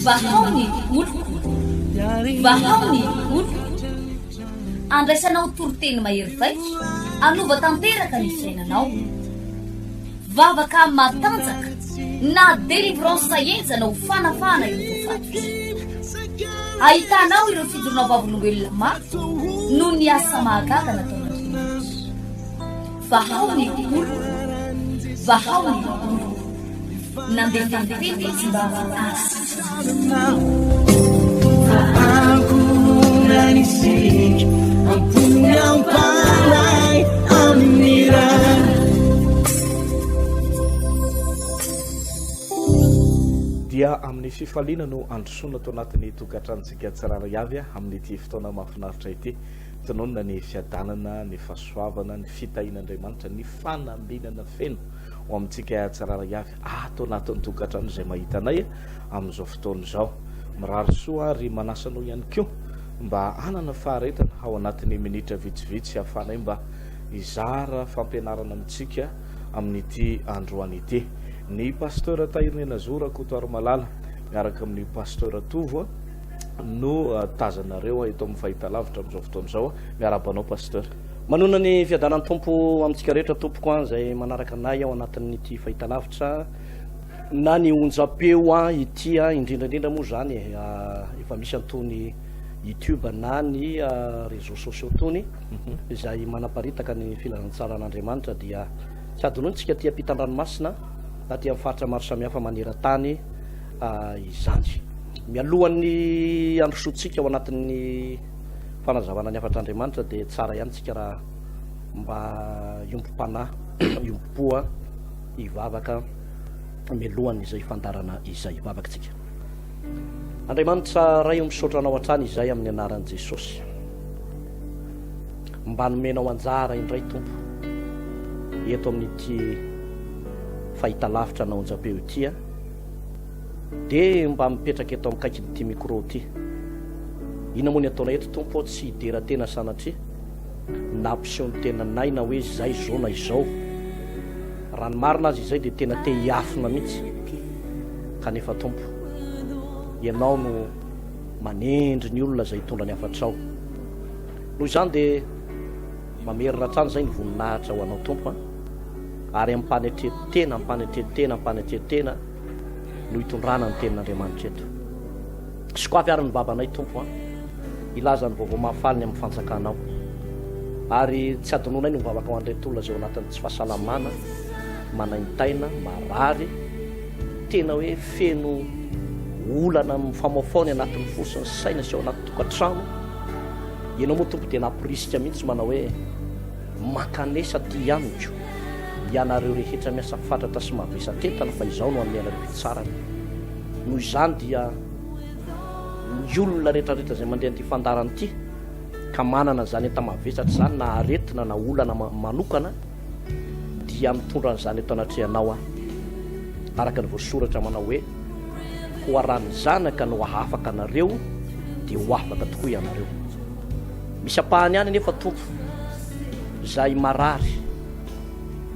Vahao ny oloko, vahao ny oloko. Andraisanao toriteny mahery vaika, hanova tanteraka ny fiainanao. Vavaka matanjaka na délivrance henjana ho fanafahana ireo voafatotra. Ahitanao ireo fijoroana vavolombelona mafy noho ny asa mahagaga nataon'Andriamanitra. Vahao ny oloko, vahao ny oloko. Nandefa ny teny izy mba hahasitrana. Dia amin'ny fifaliana no androsoana ato anatin'ny tokantranontsika tsirairay avy amin'ity fotoana mahafinaritra ity. Tononina ny fiadanana, ny fahasoavana, ny fitahian'Andriamanitra, ny fanambinana feno ho amintsika tsirairay avy ato anatin'ny tokantrano izay mahita anay amin'izao fotoana izao. Mirary soa ary manasa anao ihany koa mba hanana faharetana ao anatin'ny minitra vitsivitsy hahafahanay mba hizara fampianarana amintsika amin'ity androany ity. Ny Pasteur Tahirinena Rakotoarimalala miaraka amin'ny Pasteur Tovo no tazanareo eto amin'ny fahitalavitra amin'izao fotoana izao. Miarahaba anao Pasteur. Manonona ny fiadanan'ny Tompo amintsika rehetra tompoko an, izay manaraka anay ao anatin'ity fahitalavitra na ny onjam-peo an ity an, indrindra indrindra moa izany e, efa misy an'itony YouTube na ny réseaux sociaux itony izay manaparitaka ny filazantsaran'Andriamanitra dia tsy adinointsika aty ampitan-dranomasina na aty amin'ny faritra maro samihafa maneran-tany izany. Mialohan'ny handrosoantsika ao anatin'ny fanazavana ny hafatr'Andriamanitra dia tsara ihany tsika raha mba hiombom-panahy, hiombom-po, hivavaka mialohan'izay fandaharana izay. Hivavaka tsika. Andriamanitra Ray o misaotra anao hatrany izay amin'ny anaran'i Jesosy. Mba nomenao anjara indray Tompo eto amin'ity fahitalavitra na onjam-peo ity a. Dia mba mipetraka eto amikaikin'ity micro ity. Inona moa ny ataonay eto Tompo ô, tsy hidera tena sanatria, na hampiseho ny tenanay na hoe izay izao na izao. Raha ny marina aza izay dia tena te hiafina mihitsy. Kanefa Tompo, Ianao no manendry ny olona izay hitondra ny hafatrao. Noho izany dia mamerina hatrany izay ny voninahitra ho Anao Tompo a. Ary amim-panetren-tena, amim-panetren-tena, amim-panetren-tena no hitondrana ny tenin'Andriamanitra eto. Sokafy ary ny vavanay Tompo a, hilaza ny vaovao mahafaly ny amin'ny fanjakanao. Ary tsy adinonay ny mivavaka ho an'ireto olona izay ao anatin'ny tsy fahasalamana, manaintaina, marary, tena hoe feno olana mifamaofao ny anatin'ny fo sy ny saina sy ao anaty tokantrano. Ianao moa Tompo dia namporisika mihitsy manao hoe mankanesa aty amiko ianareo rehetra miasa fatratra sy mavesatentana fa izaho no hanome anareo fitsarana. Noho izany dia ny olona rehetrarehetra izay mandeha an'ity fandaharana ity ka manana izany enta-mavesatra izany na aretina na olana manokana dia mitondra an'izany eto anatrehanao aho. Araka ny voasoratra manao hoe, Koa raha ny Zanaka no hahafaka anareo dia ho afaka tokoa ianareo. Misy ampahany ihany anefa Tompo izay marary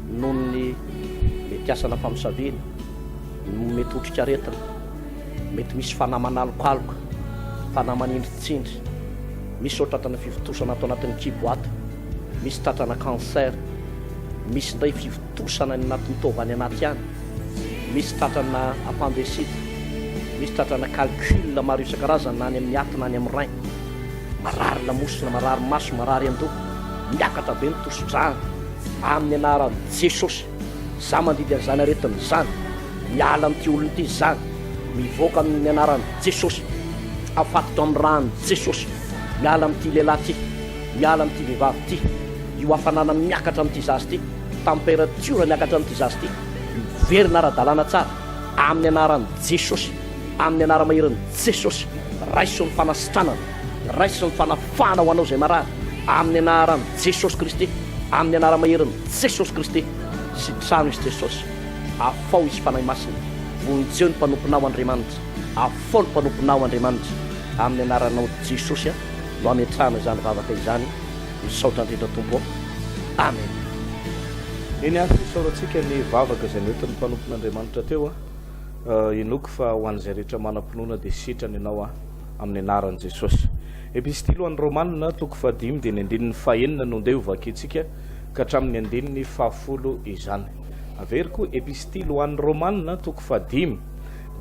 noho ny mety asana famosaviana, mety otrikaretina, mety misy fanahy manalokaloka, fanahy manindritsindry, misy izao tratrana fivontosana ato anatin'ny kibo ato, misy tratrana cancer, misy indray fivontosana any anatin'ny taova any anaty any, misy tratrana appendicite, misy tratrana calcul maro isan-karazany na any amin'ny aty na any amin'ny rein, marary lamosina, marary maso, marary andoha, miakatra be ny tosi-drà amin'ny anaran'i Jesosy. Za mandidy an'izany aretina izany, miala amin'ity olona ity izany, mivoaka amin'ny anaran'i Jesosy, afatotra amin'ny ràn'i Jesosy, miala amin'ity lehilahy ity, miala amin'ity vehivavy ity, io hafanana miakatra amin'ity zaza ity, température miakatra amin'ity zaza ity, miverina ara-dalàna tsara, amin'ny anaran'i Jesosy, amin'ny anara-maherin'i Jesosy, raiso ny fanasitranana, raiso ny fanafahana ho anao izay marary, amin'ny anaran'i Jesosy Kristy. Amin'ny anara-maherin'i Jesosy Kristy, sitrano izy Jesosy, afaho izy Fanahy Masina, vonjeo ny mpanomponao Andriamanitra, afaho ny mpanomponao Andriamanitra, amin'ny anaranao Jesosy no ametrahana izany vavaka izany, misaotra indrindra Tompo ô, Amen. Eny ary, isaorantsika ny vavaka izay noentin'ny mpanompon'Andriamanitra teo. Inoako fa ho an'izay rehetra manam-pinoana dia sitrana ianao amin'ny anaran'i Jesosy. Epistily ho an'ny Romana, toko fahadimy dia ny andininy fahenina no ndeha ho vakintsika ka hatramin'ny andininy fahafolo izany. Averiko, Epistily ho an'ny Romana, toko fahadimy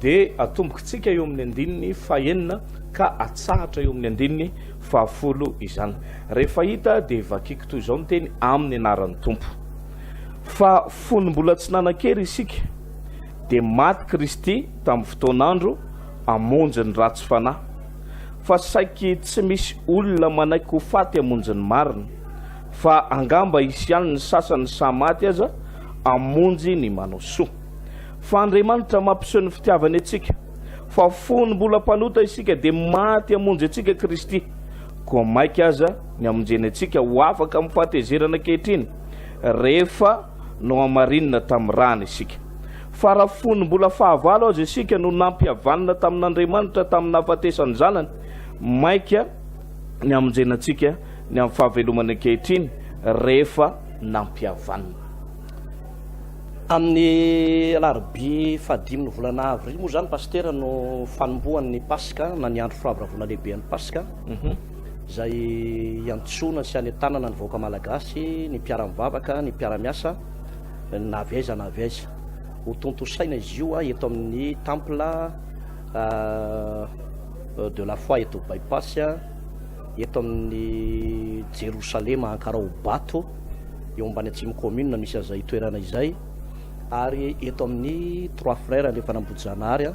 dia atombokitsika eo amin'ny andininy fahenina ka atsahatra eo amin'ny andininy fahafolo izany. Rehefa hita dia vakiko toy izao ny teny amin'ny anaran'ny Tompo. Fa fony mbola tsy nanan-kery isika, dia maty Kristy tamin'ny fotoan'andro hamonjy ny ratsy fanahy. Fa saiky tsy misy olona manaiky ho faty hamonjy ny marina, fa angamba hisy ihany ny sasany sahy maty aza hamonjy ny manao soa. Fa Andriamanitra mampiseho ny fitiavany antsika, fa fony mbola mpanota isika dia maty hamonjy antsika Kristy, koa maika aza ny hamonjeny antsika ho afaka amin'ny fahatezerana ankehitriny, rehefa nohamarinina tamin'ny rany isika. Fa raha fony mbola fahavalo aza isika no nampihavanina tamin'Andriamanitra tamin'ny nahafatesan'ny Zanany, mainka ny hamonjena antsika ny amin'ny fahavelomany ankehitriny rehefa nampihavanina. Amin'ny alarobia fahadimin'ny volana avrily moa izany Pasitera no fanombohan'ny Paska na ny andro firavoravoana lehibe an'ny Paska. Izay iantsoana sy anentanana ny vahoaka malagasy, ny mpiara-mivavaka, ny mpiara-miasa na avy aiza na avy aiza. Ho tontosaina izy io eto amin'ny Temple de la foi eto By-pass, eto amin'ny Jerosalema Ankaraobato, eo ambany atsimo commune misy an'izay toerana izay, ary eto amin'ny Trois Frères Andrefan'Ambohijanahary.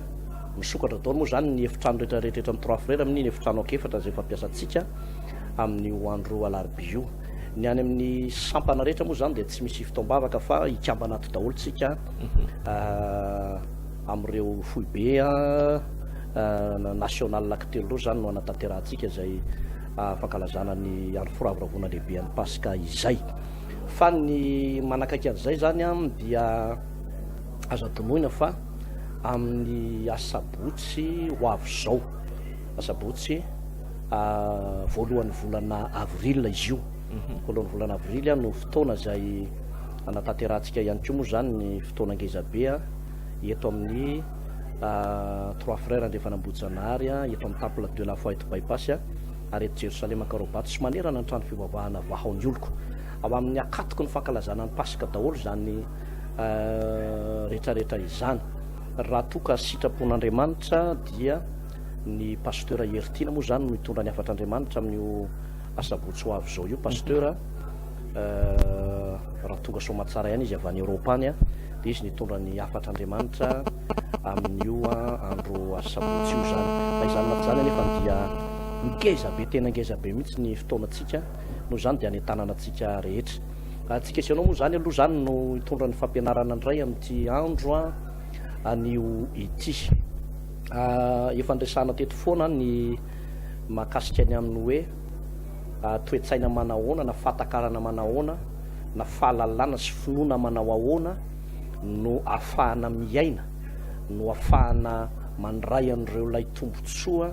Misokatra daholo moa izany ny efitrano rehetra rehetra eto amin'ny Trois Frères amin'iny efitrano ankefa-tra izay fampiasantsika amin'io andro alarobia io. Ny any amin'ny sampana rehetra moa izany dia tsy misy fotoam-bavaka fa hikambana ato daholo tsika amin'ireo foibe national telo ireo izany no hanatanterahantsika izay fankalazana ny andro firavoravoana lehibe an'ny Paska izay. Fa ny manakaiky an'izay izany dia azo adinoina fa amin'ny asabotsy ho avy izao, asabotsy voalohan'ny volana avril izy io, voalohan'ny volana avril no fotoana izay hanatanterahantsika ihany koa moa izany ny fotoana ngeza be eto amin'ny Trois Frères Andrefan'Ambohijanahary, eto amin'ny Temple de la Foi eto By-Pass ary eto Jerosalema Ankaraobato sy manerana ny trano fivavahana Vahao ny Oloko. Ao amin'ny akatoky ny fankalazana ny Paska daholo izany rehetrarehetra izany. Raha toa ka sitrapon'Andriamanitra dia ny Pasteur Heritiana moa izany no hitondra ny hafatr'Andriamanitra amin'io asabotsy ho avy izao io. Pasteur raha tonga soamatsara ihany izy avy any Europe any dia izy no hitondra ny hafatr'Andriamanitra amin'io andro asabotsy io izany. Na izany na tsy izany anefa dia ngeza be, tena ngeza be mihitsy ny fotoanantsika, noho izany dia anentanana antsika rehetra. Antsika sy ianao moa izany aloha izany no hitondra ny fampianarana indray amin'ity andro anio ity. Efa niresahana teto foana ny mahakasika ny amin'ny hoe toe-tsaina manahoana na fahatakarana manahoana na fahalalana sy finoana manao ahoana no ahafahana miaina, no ahafahana mandray an'ireo ilay tombontsoa,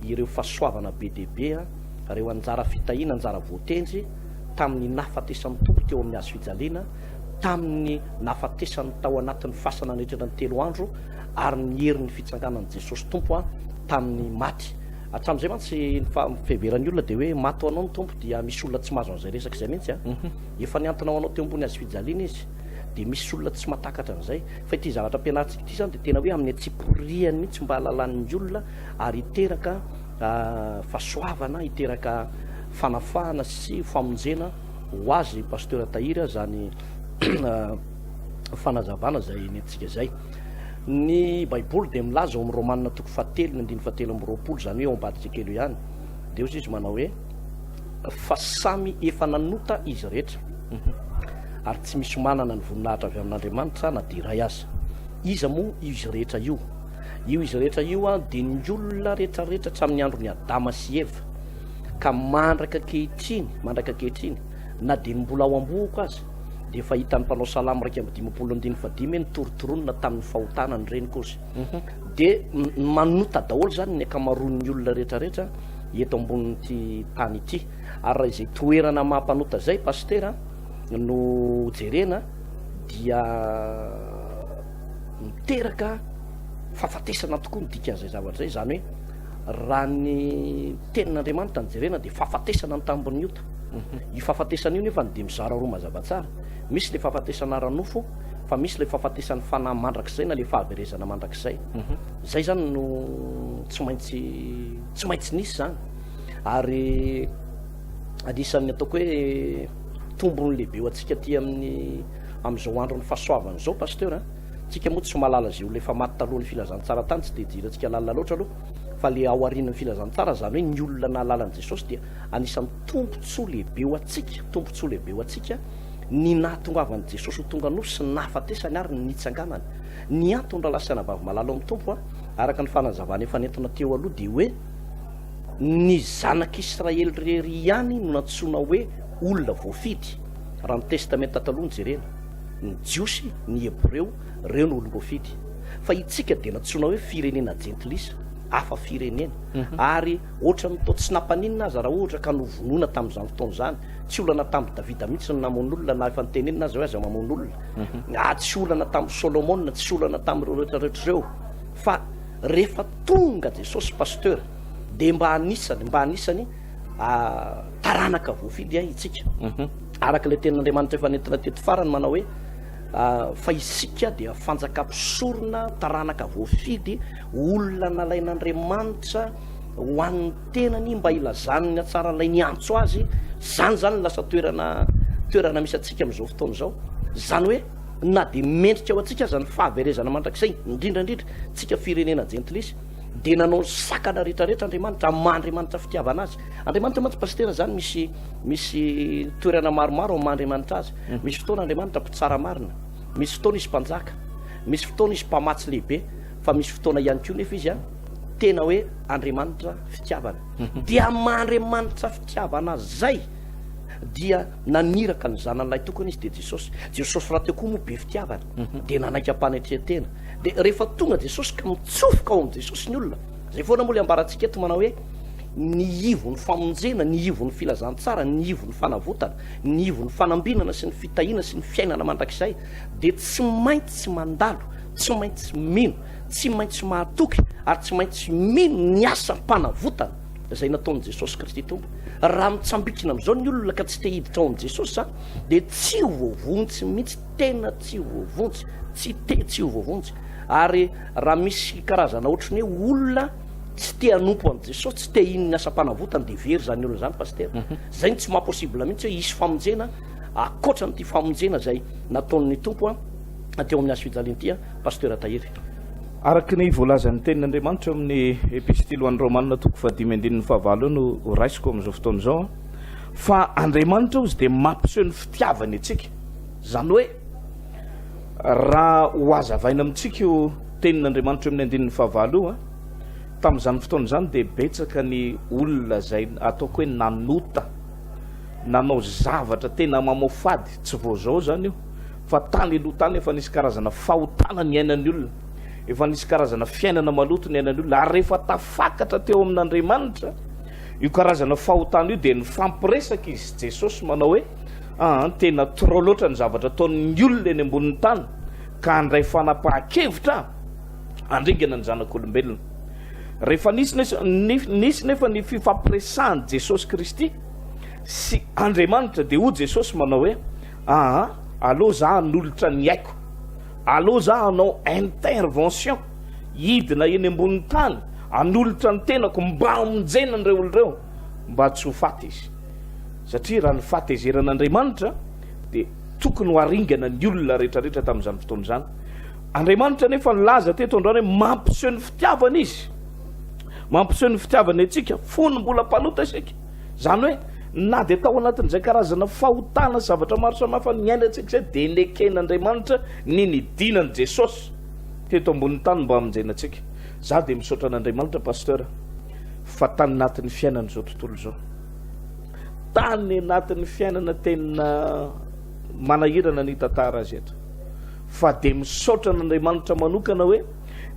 ireo fahasoavana be dia be, ireo anjara fitahiana, anjara voatendry. tamin'ny nahafatesan'ny Tompo teo amin'ny hazo fijaliana, tamin'ny nahafatesany tao anatin'ny fasana nandritra ny telo andro, ary ny herin'ny fitsanganan'i Jesosy Tompo tamin'ny maty. Hatramin'izay mantsy ny fiheveran'ny olona dia hoe maty ho anao ny Tompo dia misy olona tsy mahazo an'izay resaka izay mihitsy. Efa nihantona ho anao teo ambony hazo fijaliana izy dia misy olona tsy mahatakatra an'izay. Fa ity zavatra ampianarintsika ity izany dia tena hoe amin'ny antsipiriany mihitsy mba hahalalan'ny olona ary hiteraka fahasoavana, hiteraka fanafahana sy famonjena ho azy Pasteur Tahiry zany fanazavana zay nentintsika zay. Ny Baiboly dia milaza ao amin'ny Romana toko fahatelo ny andininy fahatelo amby roapolo, zany hoe ao ambadika kely eo ihany, dia hoy izy manao hoe fa samy efa nanota izy rehetra ary tsy misy manana ny voninahitra avy amin'Andriamanitra na dia iray aza. Iza moa io izy rehetra io? Io izy rehetra io dia ny olona rehetra rehetra hatramin'ny andron'i Adama sy Eva ka mandraka ankehitriny, mandraka ankehitriny, na dia ny mbola ao am-bohoka aza, dia efa hitan'ny mpanao salamo 51 andininy fahadimy hoe nitorontoronina tamin'ny fahotana ny reniko izy. Dia manota daholo izany ny ankamaroan'ny olona rehetra rehetra eto ambonin'ity tany ity. Ary raha izay toerana maha mpanota izay, Pasitera, no jerena dia miteraka. Fahafatesana tokoa ny dikan'izay zavatra izay, izany hoe raha ny tenin'Andriamanitra no jerena dia fahafatesana ny tambin'ny ota. Mhm. Io fahafatesana io nefa dia mizara roa mazava tsara. Misy ilay fahafatesana ara-nofo fa misy ilay fahafatesan'ny fanahy mandrakizay na ilay fahaverezana mandrakizay. Mhm. Izay zany no tsy maintsy tsy maintsy nisy zany. Ary anisan'ny ataoko hoe tombony lehibe ho antsika aty amin'ny amin'izao andron'ny fahasoavana izao pasteur a. Tsika moa tsy mahalala izay olona efa maty talohan'ny filazantsara tany, tsy dia idirantsika lalina loatra aloha, fa le ao aorian'ny filazantsara, izany hoe ny olona nahalala an'i Jesosy dia anisan'ny tombontsoa lehibe ho antsika, tombontsoa lehibe ho antsika ny nahatongavan'i Jesosy ho tonga nofo sy ny nahafatesany ary ny nitsanganany. Ny antony rahalahy sy anabavy malala ao amin'ny Tompo a, araka ny fanazavana efa nentina teo aloha dia hoe ny zanak'Israely irery ihany no nantsoina hoe olona voafidy, raha ny Testamenta Taloha no jerena. Ny Jiosy, ny Hebreo, reo no olom-boafidy. Fa itsika dia nantsoina hoe firenena jentilisa, hafa firenena. Ary ohatran'ny toa tsy nampaninona aza raha ohatra ka novonoina tamin'izany fotoana izany. Tsy olana tamin'i Davida mihitsy ny namono olona na efa notenenina aza hoe aza mamono olona. Ah, tsy olana tamin'i Solomona, tsy olana tamin'ireo rehetra rehetra ireo. Fa rehefa tonga Jesosy Pasteur dia mba anisany, mba anisany taranaka voafidy itsika. Araka ilay tenin'Andriamanitra efa nentina teto farany manao hoe, Fa isika dia fanjakam-pisorona, taranaka voafidy, olona nalain'Andriamanitra ho an'ny tenany mba hilazany ny hatsaran'ilay niantso azy. Izany izany no lasa toerana toerana misy antsika amin'izao fotoana izao. Izany hoe na dia mendrika ho antsika aza ny fahaverezana mandrakizay, indrindra indrindra tsika firenena jentilisa, dia nanao ny sakana rehetra rehetra Andriamanitra, amin'ny maha Andriamanitra fitiavana azy. Andriamanitra mantsy pasitera zany misy misy toerana maromaro ao Andriamanitra azy. Mm. Misy fotoana Andriamanitra mpitsara marina, misy fotoana izy mpanjaka, misy fotoana izy mpamatsy lehibe, fa misy fotoana ihany koa nefa izy a tena hoe Andriamanitra fitiavana. Mhm. Dia maha Andriamanitra fitiavana zay dia naniraka ny zanany lahy tokana izy dia Jesosy. Jesosy rahateo koa moa be fitiavana mhm. dia nanaiky am-panetren-tena. Dia rehefa tonga Jesosy ka mitsofoka ao amin'i Jesosy ny olona, zay foana moa le ambarantsika eto manao hoe ny ivon'ny famonjena, ny ivon'ny filazantsara, ny ivon'ny fanavotana, ny ivon'ny fanambinana sy ny fitahiana sy ny fiainana mandrakizay dia tsy maintsy mandalo, tsy maintsy mino, tsy maintsy mahatoky ary tsy maintsy mino ny asam-panavotana izay nataon'i Jesosy Kristy Tompo. Raha mitsambikina amin'izao ny olona ka tsy te hiditra ao amin'i Jesosy izany dia tsy ho voavonjy mihitsy, tena tsy ho voavonjy, tsy te tsy ho voavonjy. Ary raha misy karazana ohatry ny hoe olona tsy te hanompo an'i Jesosy, tsy te hino ny asam-panavotany dia very izany olona izany Pasitera. Mhm. Zay no tsy maha possible mihitsy hoe hisy famonjena ankoatra an'ity famonjena izay nataon'ny Tompo a teo amin'ny hazo fijaliana ity a Pasteur Tahiry. Araka ny voalazan'ny tenin'Andriamanitra eo amin'ny epistily ho an'ny Romana toko fahadimy andininy fahavalo eo no raisiko amin'izao fotoana izao fa Andriamanitra ozy dia mampiseho ny fitiavany antsika. Izany hoe raha ho hazavaina amintsika io tenin'Andriamanitra eo amin'ny andininy fahavalo io a Tamin'izany fotoana izany dia betsaka ny olona izay ataoko hoe nanota, nanao zavatra tena mamoafady, tsy vao izao izany io, fa tany aloha tany efa nisy karazana fahotana niainan'ny olona, efa nisy karazana fiainana maloto niainan'ny olona, ary rehefa tafakatra teo amin'Andriamanitra io karazana fahotana io dia nifampiresaka izy sy Jesosy manao hoe, aa tena trop loatra ny zavatra ataon'ny olona eny ambonin'ny tany ka handray fanapahan-kevitra aho. handringana ny zanak'olombelona. Rehefa nisy nisy nefa ny fifampiresahan'i Jesosy Kristy sy Andriamanitra dia hoy Jesosy manao hoe aa aleo za hanolotra ny aiko, aleo za hanao intervention, hidina eny ambonin'ny tany, hanolotra ny tenako mba hamonjena an'ireo olona ireo mba tsy ho faty izy. Satria raha ny fahatezeran'Andriamanitra dia tokony ho haringana ny olona rehetrarehetra tamin'izany fotoana izany. Andriamanitra anefa nilaza teto androany hoe mampiseho ny fitiavany izy. Mampiseho ny fitiavany antsika fony mbola mpanota isika. Izany hoe na dia tao anatin'izay karazana fahotana sy zavatra maro samihafa niainantsika izay dia neken'Andriamanitra ny nidinan'i Jesosy teto ambonin'ny tany mba hamonjena antsika. Za dia misaotra an'Andriamanitra Pasteur fa tany anatin'ny fiainan'izao tontolo izao. Tany anatin'ny fiainana tena manahirana ny tantara azy eto. Fa dia misaotra an'Andriamanitra manokana hoe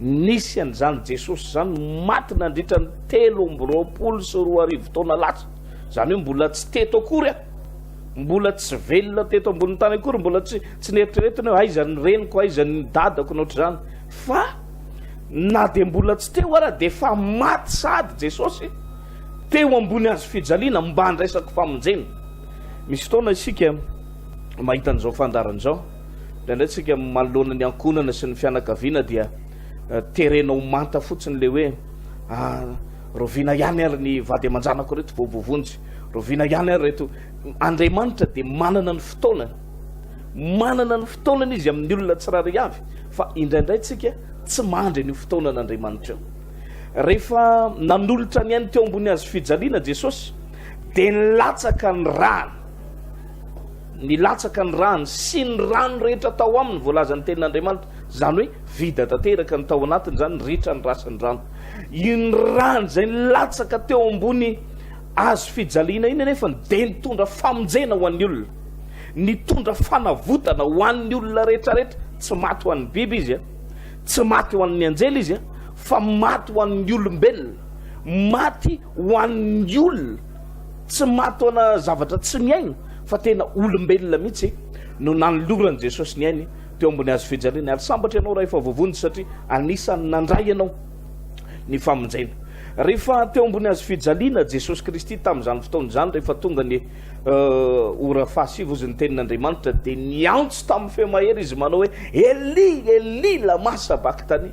nisy an'izany Jesosy izany maty nandritra ny 2023 taona lasa. Izany hoe mbola tsy teto akory aho. Mbola tsy velona teto ambonin'ny tany akory, mbola tsy tsy neritreretina hoe aiza ny reniko, aiza ny dadako na ohatr'izany. Fa. Na dia mbola tsy teo ara dia efa maty sahady Jesosy teo ambony hazo fijaliana mba handraisako famonjena. Misy fotoana isika mahita an'izao fandaharana izao, indraindray tsika manoloana ny ankohonana sy ny fianakaviana dia eh, terena ho manta fotsiny le hoe ah, roviana ihany ary ny vady aman-janako reto vao voavonjy, roviana ihany ary reto. Andriamanitra dia manana ny fotoanany, manana ny fotoanany izy amin'ny olona tsirairay avy, fa indraindray tsika tsy mandry an'io fotoanan'Andriamanitra io. Rehefa nanolotra ny ainy teo ambony hazo fijaliana Jesosy dia nilatsaka ny rany. Nilatsaka ny rany sy ny rano rehetra tao aminy voalazan'ny tenin'Andriamanitra. Izany hoe vida tanteraka ny tao anatiny izany, ritra ny ra sy ny rano. Iny rany izay nilatsaka teo ambony hazo fijaliana iny anefa dia nitondra famonjena ho an'ny olona. Nitondra fanavotana ho an'ny olona rehetrarehetra. Tsy maty ho an'ny biby izy a. Tsy maty ho an'ny anjely izy a, fa maty ho an'ny olombelona. Maty ho an'ny olona. Tsy maty ho ana zavatra tsy miaina, fa tena olombelona mihitsy no nanoloran'i Jesosy ny ainy teo ambony hazo fijaliana. Ary sambatra ianao raha efa voavonjy satria anisan'ny nandray ianao ny famonjena. Rehefa teo ambony hazo fijaliana Jesosy Kristy tamin'izany fotoana izany, rehefa tonga ny ora fahasivy hozy ny tenin'Andriamanitra, dia niantso tamin'ny feo mahery izy manao hoe, Eli, Eli, lama sabaktani.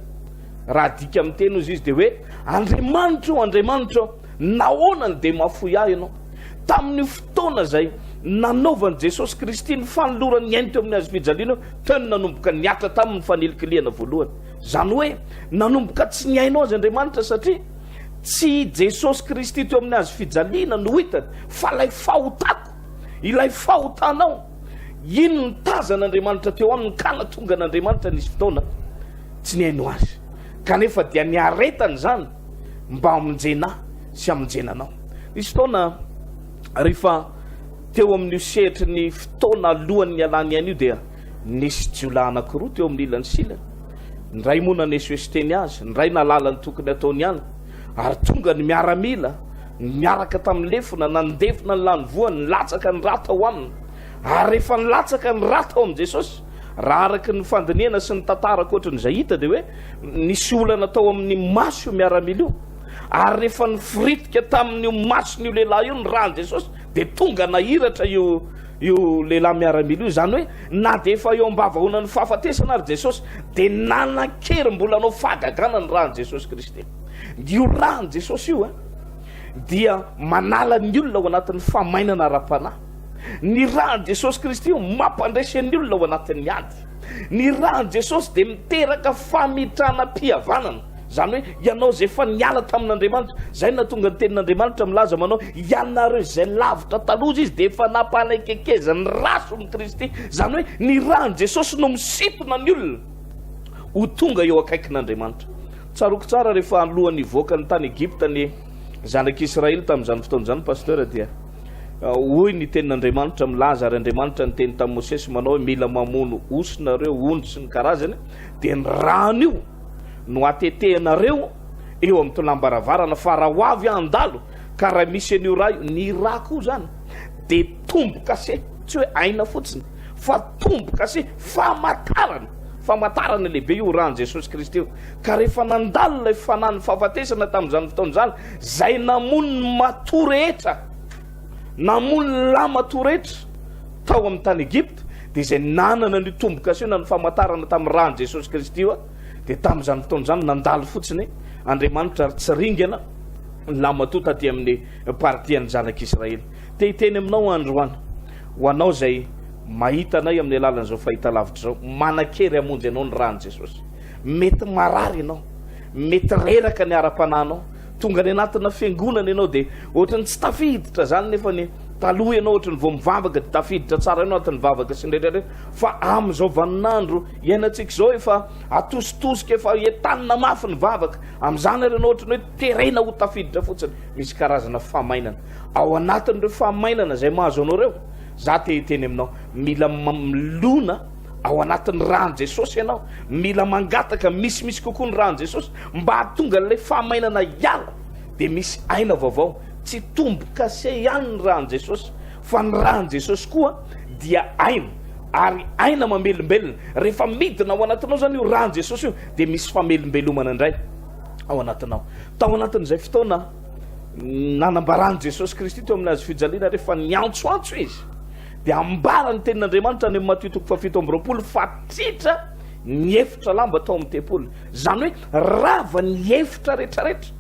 Raha adika amin'ny teny hozy izy dia hoe, Andriamanitro, Andriamanitro, nahoana no dia mahafoy ahy ianao? Tamin'io fotoana izay nanaovan'i Jesosy Kristy ny fanolorany ny ainy teo amin'ny hazo fijaliana io, teo no nanomboka nihatra taminy ny fanilikilihana voalohany. Izany hoe, nanomboka tsy nihaino azy Andriamanitra satria Tsy i Jesosy Kristy teo amin'ny hazo fijaliana no hitany fa ilay fahotako, ilay fahotanao. Iny no tazan'Andriamanitra teo aminy ka nahatonga an'Andriamanitra nisy fotoana tsy nihaino azy. Kanefa dia niaretany izany mba hamonjena ahy sy hamonjena anao. Nisy fotoana rehefa teo amin'io sehatry ny fotoana alohan'ny nialany aina io dia nisy jiolahy anankiroa teo amin'ny ilany sy ilany. Ny iray moa nanesoeso teny azy, ny iray nahalala ny tokony hataony ihany. Ary tonga ny miaramila niaraka tamin'ny lefona, nandefona ny lanivoany, nilatsaka ny ra tao aminy. Ary rehefa nilatsaka ny ra tao amin'i Jesosy, raha araka ny fandinihana sy ny tantara ankoatran'izay hita dia hoe nisy olana tao amin'ny maso io miaramila io. Ary rehefa nifiritika tamin'io mason'io lehilahy io ny ran'i Jesosy dia tonga nahiratra io io lehilahy miaramila io, izany hoe na dia efa eo am-bavahoanan'ny fahafatesana ary Jesosy dia nanan-kery mbola hanao fahagagana ny ran'i Jesosy Kristy. Io ran'i Jesosy io dia manala ny olona ao anatin'ny famainana ara-panahy. Ny ran'i Jesosy Kristy io mampandresy ny olona ao anatin'ny ady. Ny ran'i Jesosy dia miteraka famitranam-pihavanana. Izany hoe ianao izay efa niala tamin'Andriamanitra, izay no nahatonga ny tenin'Andriamanitra milaza manao, ianareo izay lavitra taloha izy dia efa nampanaikenkezan'ny rason'i Kristy. Izany hoe ny ran'i Jesosy no misintona ny olona ho tonga eo akaikin'Andriamanitra. Tsaroako tsara rehefa alohan'ny hivoaka ny tany Egypta ny zanak'Israely tamin'izany fotoana izany pasteur dia hoy ny tenin'Andriamanitra milaza ary Andriamanitra niteny tamin'i Mosesy manao hoe mila mamono osy nareo, ondry sy ny karazany dia ny rano io no hatetehanareo eo amin'ny tolam-baravarana fa raha ho avy handalo ka raha misy an'io ra io, ny ra koa zany dia tombo-kase, tsy hoe aina fotsiny fa tombo-kase, famantarana, famantarana lehibe io ran'i Jesosy Kristy io. Ka rehefa nandalo ilay fanahin'ny fahafatesana tamin'izany fotoana izany, izay namono ny matoa rehetra, namono ny lamatoa rehetra tao amin'ny tany Egypta, dia izay nanana an'io tombo-kase io na ny famantarana tamin'ny ran'i Jesosy Kristy io, dia tamin'izany fotoana izany nandalo fotsiny Andriamanitra ary tsy ringana ny lamatoa taty amin'ny partian'ny zanak'Israely. Te hiteny aminao androany, ho anao izay mahita anay amin'ny alalan'izao fahitalavitra izao, manan-kery hamonjy anao ny ran'i Jesosy. Mety marary ianao, mety reraka ny ara-panahinao, tonga any anatina fiangonana ianao dia ohatran'ny tsy tafiditra izany nefa ny taloha ianao ohatran'ny vao mivavaka dia tafiditra tsara ianao anatin'ny vavaka sy ny rehetra rehetra fa amin'izao vaninandro iainantsika izao efa atositosika efa entanina mafy ny vavaka amin'izany ary ianao ohatran'ny hoe terena ho tafiditra fotsiny misy karazana famainana ao anatin'ireo famainana izay mahazo anao ireo za te hiteny aminao mila milona ao anatin'ny ran'i Jesosy ianao, mila mangataka misimisy kokoa ny ran'i Jesosy mba hahatonga an'ilay fahamainana hiala, dia misy aina vaovao. Tsy tombo-kase ihany ny ran'i Jesosy, fa ny ran'i Jesosy koa dia aina. Ary aina mamelombelona. Rehefa midina ao anatinao izany io ran'i Jesosy io dia misy famelombelomana indray ao anatinao. Tao anatin'izay fotoana nanambaran'i Jesosy Kristy teo amin'ny hazo fijaliana rehefa niantsoantso izy dia ambara ny tenin'Andriamanitra any amin'ny Matio toko fahafito amby 20 fa tritra ny efitra lamba tao amin'ny tempoly. Izany hoe rava ny efitra rehetrarehetra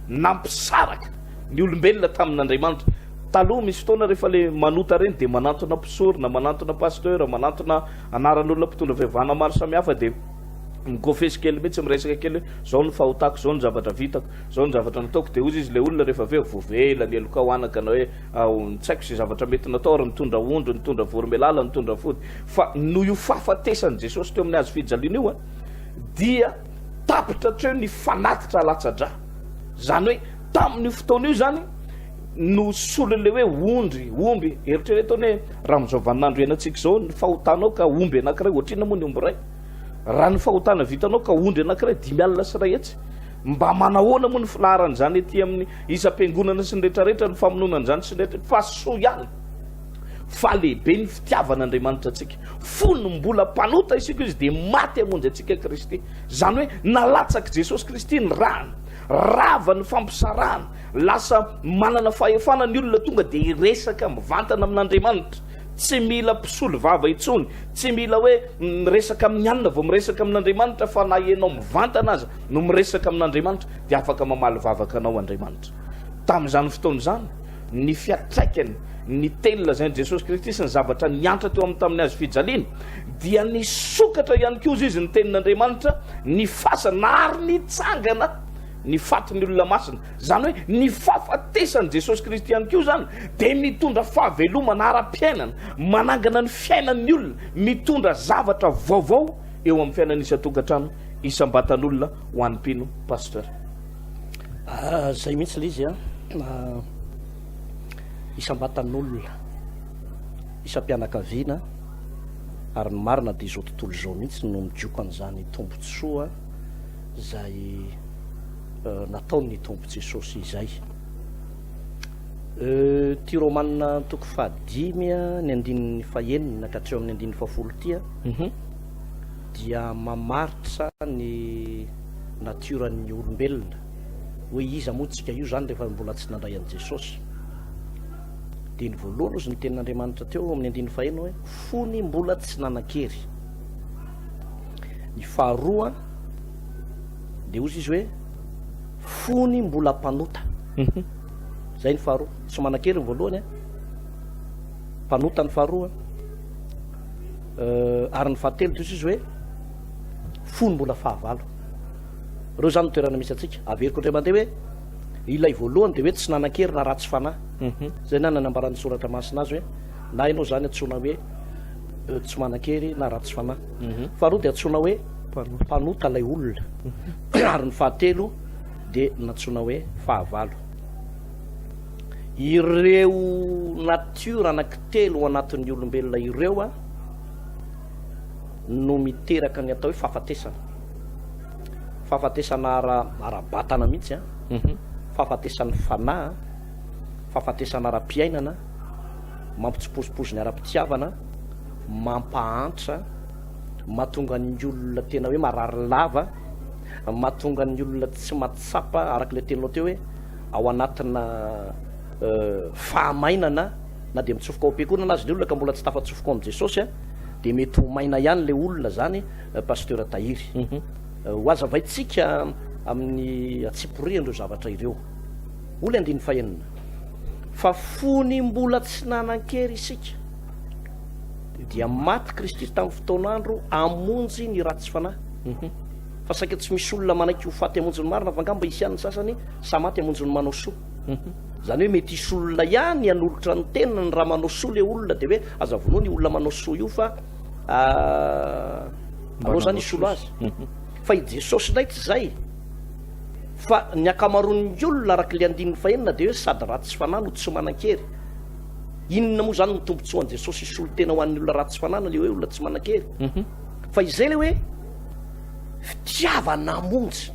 nampisaraka ny olombelona tamin'Andriamanitra. Taloha misy fotoana rehefa le manota reny dia manantona mpisorona, manantona pasteur, manantona anaran'olona mpitondra fivavahana maro samihafa dia mikofesy kely mihitsy miresaka kely hoe zao ny fahotako, zao ny zavatra vitako, zao ny zavatra nataoko dia hozy izy le olona rehefa avy eo voavela ny helokao anaka na hoe tsy haiko izay zavatra mety natao ary nitondra ondry, nitondra voromailala, nitondra fody fa noho io fahafatesan'i Jesosy teo amin'ny hazo fijaliana io dia tapitra hatreo ny fanatitra alatsa-drà. Izany hoe tamin'io fotoana io izany no solon'ilay hoe ondry, omby. Eritrereto anie raha amin'izao vaninandro iainantsika izao ny fahotanao ka omby anankiray, ohatrinona moa ny omby iray? Raha ny fahotana vitanao ka ondry anankiray, 750. Mba manahoana moa ny filaharan'izany ety amin'ny isam-piangonana sy ny rehetrarehetra, ny famonoana an'izany sy ny rehetra. Fa soa ihany fa lehibe ny fitiavan'Andriamanitra antsika. Fony mbola mpanota isika izy dia maty hamonjy antsika Kristy. Izany hoe nalatsak'i Jesosy Kristy ny rany, rava ny fampisarahana, lasa manana fahefana ny olona tonga dia hiresaka mivantana amin'Andriamanitra. Tsy mila mpisolo vava intsony, tsy mila hoe miresaka amin'ny anona vao miresaka amin'Andriamanitra fa na ianao mivantana aza no miresaka amin'Andriamanitra dia afaka mamaly vavaka anao Andriamanitra. Tamin'izany fotoana izany, ny fiantraikany, ny teny lazain'i Jesosy Kristy sy ny zavatra niantra teo aminy tamin'ny hazo fijaliana, dia nisokatra ihany koa izy ny tenin'Andriamanitra, ny fasana ary nitsangana ny fatin'ny olona masina. Izany hoe ny fahafatesan'i Jesosy Kristy ihany koa izany dia mitondra fahavelomana ara-piainana, manangana ny fiainan'ny olona, mitondra zavatra vaovao eo amin'ny fiainana isan-tokantrano, isam-batan'olona ho an'ny mpino. Pasteur. Ah, zay mihitsy le izy a. Ah, isam-batan'olona, isam-pianakaviana, ary ny marina dia izao tontolo izao mihitsy no migoka an'izany tombontsoa izay eh, nataon'ny Tompo Jesosy izay. Eh, ty Romana toko fahadimy ny andininy fahenina ka hatreo amin'ny andininy fahafolo ty a. Mm -hmm. dia mamaritra ny natioran'ny olombelona hoe iza moa tsika io zany rehefa mbola tsy nandray an'i Jesosy. Dia ny voalohany ozy ny tenin'Andriamanitra teo amin'ny andininy faheno hoe fony mbola tsy nanan-kery. Ny faharoa dia ozy izy hoe fony mbola mpanota. Mhm. Zay ny faharoa. Tsy manan-kery ny voalohany a. Mpanota ny faharoa. Ary ny fahatelo dia izy hoe fony mbola fahavalo. Ireo izany no toerana misy antsika. Averiko indray mandeha hoe ilay voalohany dia hoe tsy nanan-kery na ratsy fanahy. Mhm. Izay na nanambaran'ny soratra masina azy hoe na ianao izany antsoina hoe eh, tsy manan-kery na ratsy fanahy. Mhm. Faharoa dia antsoina hoe mpanota ilay olona. Mhm. Ary ny fahatelo dia nantsoina hoe fahavalo. Ireo natiora anankitelo ao anatin'ny olombelona ireo no miteraka ny atao hoe fahafatesana. Fahafatesana ara, ara-batana mihitsy, mhm. fahafatesan'ny fanahy, fahafatesana ara-piainana, mampitsipozipozy ny ara-pitiavana, mampahantra, mahatonga ny olona tena hoe marary lava, mahatonga ny olona tsy mahatsapa araka ilay teninao teo hoe ao anatina fahamainana na dia mitsofoka ao am-piangonana aza ny olona ka mbola tsy tafatsofoka ao amin'i Jesosy dia mety ho maina ihany ilay olona zany Pasteur Tahiry. Mhm. Ho azavaintsika amin'ny antsipiriany ireo zavatra ireo. Hoy ilay andininy fahenina fa fony mbola tsy nanan-kery isika dia maty Kristy tamin'ny fotoan'andro hamonjy ny ratsy fanahy. Mhm. Fa saika tsy misy olona manaiky ho faty hamonjy ny marina fa angamba hisy ihany ny sasany sa maty hamonjy ny manao soa. Izany hoe mety hisy olona ihany hanolotra ny tenany raha manao soa le olona dia hoe aza vonoina io olona manao soa io fa aleo zany hisolo azy. Fa i Jesosy indray tsy izay. Fa ny ankamaroan'ny olona araka ilay andininy fahenina dia hoe sady ratsy fanahy no tsy manan-kery. Inona moa izany no tombontsoan'i Jesosy hisolo tena ho an'ny olona ratsy fanahy na ilay hoe olona tsy manan-kery? Fa izay ilay hoe fitiavana hamonjy.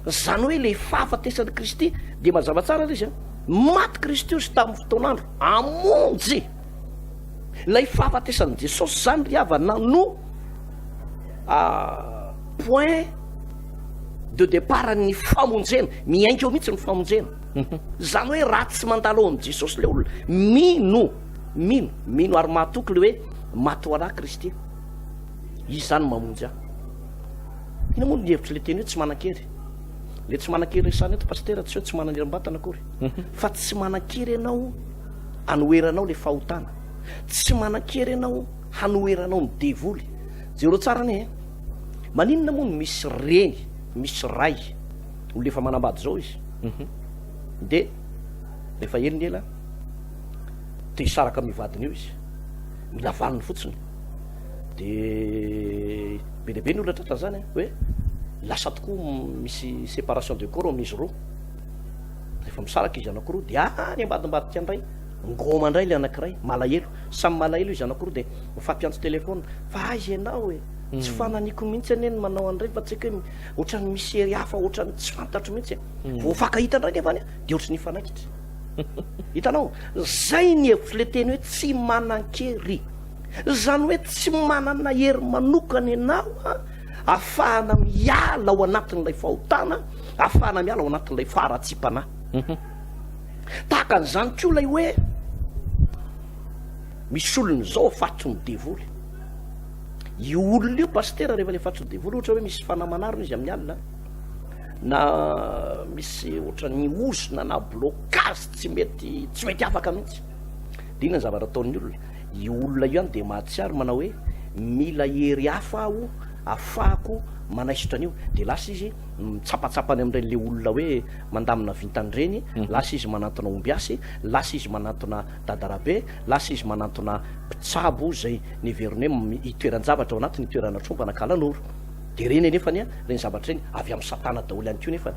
Izany hoe ilay fahafatesan'i Kristy dia mazava tsara ilay izy an. Maty Kristy ozy tamin'ny fotoan'andro hamonjy. Ilay fahafatesan'i Jesosy izany ry havana no point de départ ny famonjena, miainga eo mihitsy ny famonjena. Izany hoe raha tsy mandalo ao amin'i Jesosy ilay olona, mino, mino, mino ary mahatoky ilay hoe maty ho anah Kristy. Izy izany mamonjy ahy. Inona moa ny hevitr'ilay teny hoe tsy manan-kery? Ilay tsy manan-kery resahana eto Pasitera tsy hoe tsy manana herim-batana akory. Fa tsy manan-kery ianao hanoheranao ilay fahotana. Tsy manan-kery ianao hanoheranao ny devoly. Jereo tsara anie e. Maninona moa no misy reny, misy ray, olona efa manambady izao izy, dia rehefa ela ny ela, te hisaraka amin'io vadiny io izy. Mila valiny fotsiny. Dia be dia be ny olona tratran'izany e, hoe lasa tokoa misy séparation de corps amin'izy roa. Rehefa misaraka izy anankiroa dia any ambadimbadika indray, ngôma indray ilay anankiray, malahelo. Samy malahelo izy anankiroa dia mifampiantso téléphone, fa aiza ianao e? Tsy fananiko mihitsy anie ny manao an'ireny fa tsy haiko hoe ohatran'ny misy hery hafa ohatran'ny tsy fantatro mihitsy e. Vao mifankahita indray nefa dia ohatran'ny hifanaikitra. Hitanao? Zay ny hevitr'ilay teny hoe tsy manan-kery. Izany hoe tsy manana hery manokana ianao ahafahana miala ao anatin'ilay fahotana, ahafahana miala ao anatin'ilay faharatsiam-panahy. Tahaka an'izany koa ilay hoe misy olona izao afatotry ny devoly. Io olona io pasitera rehefa ilay fatotry ny devoly ohatra hoe misy fanahy manarona izy amin'ny alina na misy ohatran'ny ozona na blocage tsy mety tsy mety afaka mihitsy. Dia inona ny zavatra ataon'ny olona? Io olona io ihany dia mahatsiaro manao hoe mila hery hafa aho afahako manaisotra an'io. Dia lasa izy mitsapatsapa any amin'ireny le olona hoe mandamina vintana ireny, lasa izy manantona ombiasy, lasa izy manantona dadarabe, lasa izy manantona mpitsabo izay neveriny hoe itoeran-javatra ao anatiny, itoerana tromba na kalanoro. Dia ireny anefany, ireny zavatra ireny avy amin'i satana daholo ihany koa nefany.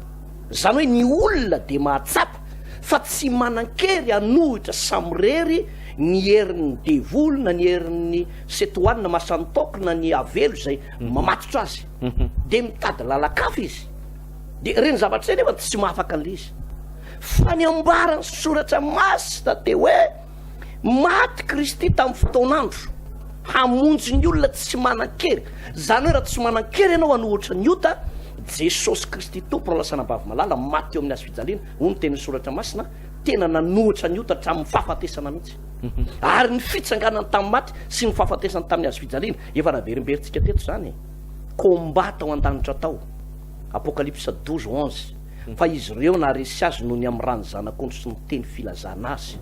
Izany hoe ny olona dia mahatsapa fa tsy manan-kery hanohitra samirery ny herin'ny devoly na ny herin'ny setoanina masantaoko na ny avelo izay mamatotra azy. Dia mitady lalan-kafa izy. Dia ireny zavatra ireny nefa tsy mahafaka an'ilay izy. Fa ny ambaran'ny soratra masina dia hoe maty Kristy tamin'ny fotoan'andro hamonjy ny olona tsy manan-kery. Izany hoe raha tsy manan-kery ianao hanohitra ny ota, Jesosy Kristy Tompo no lasa anabavy malala, maty teo amin'ny hazo fijaliana, hoy ny tenin'ny soratra masina, tena nanohitra ny ota hatramin'ny fahafatesana mihitsy. Ary ny fitsanganany tamin'ny maty sy ny fahafatesany tamin'ny hazo fijaliana, efa naverimberintsika teto izany e. Combat tao an-danitra tao. Apokalypsa 12, 11. Fa izy ireo naharesy azy noho ny amin'ny ran'ny Zanak'ondry sy ny teny filazana azy.